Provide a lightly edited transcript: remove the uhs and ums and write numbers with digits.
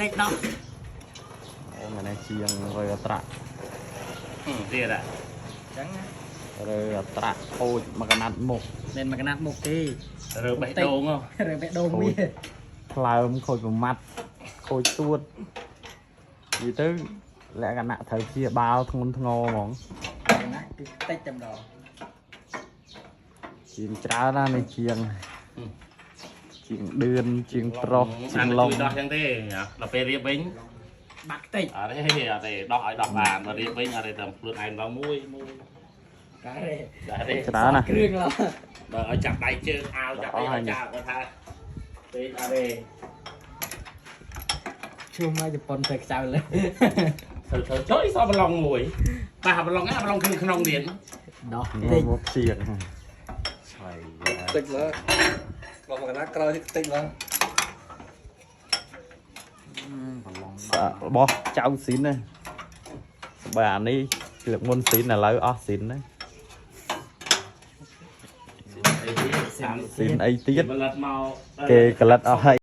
លេខ10 អូមែនទេជាងរើអត្រាក់ ទៀតอ่ะ អញ្ចឹង រើអត្រាក់ខូចមកកណាត់មុខ មិនមកកណាត់មុខទេ រើបេះដូងហ៎ រើបេះដូងវា ថ្លើមខូចប្រមាត់ខូចទួតនិយាយទៅលក្ខណៈត្រូវព្យាបាលធ្ងន់ធ្ងរហ្មង ណាគឺតិចតែម្ដង ជាងច្រើនណាស់នេះជាងជាងឌឿនជាងប្រុសជាងឡុង ជួយដោះចឹងទេដល់ពេលរៀបវិញ បាត់តិច អត់ទេអត់ទេដោះឲ្យដោះបានបើរៀបវិញអត់ទេតាមខ្លួនឯងដល់មួយមួយ ដែរទេ ដែរទេ ច្រើនណាស់ គ្រឿងឡើយ បើឲ្យចាប់ដៃជើងអាវចាប់អីឲ្យចាប់គាត់ថាពេកអត់ទេ ឈ្មោះមកជប៉ុនទៅខ្ចៅលើ ទៅទៅចុយសបឡុងមួយប៉ះបឡុងណាបឡុងក្នុងក្នុងទៀត ដោះ នេះ តិច មកជាងឆៃ តិចឡើយមកមកណាក្រោយតិចឡើយ សាក់របស់ចៅស៊ីនណាបើអានេះលើកមុនស៊ីនឥឡូវអស់ស៊ីនណា សាម ស៊ីនអីទៀត ផលិតមក គេក្លិតអស់ហើយ។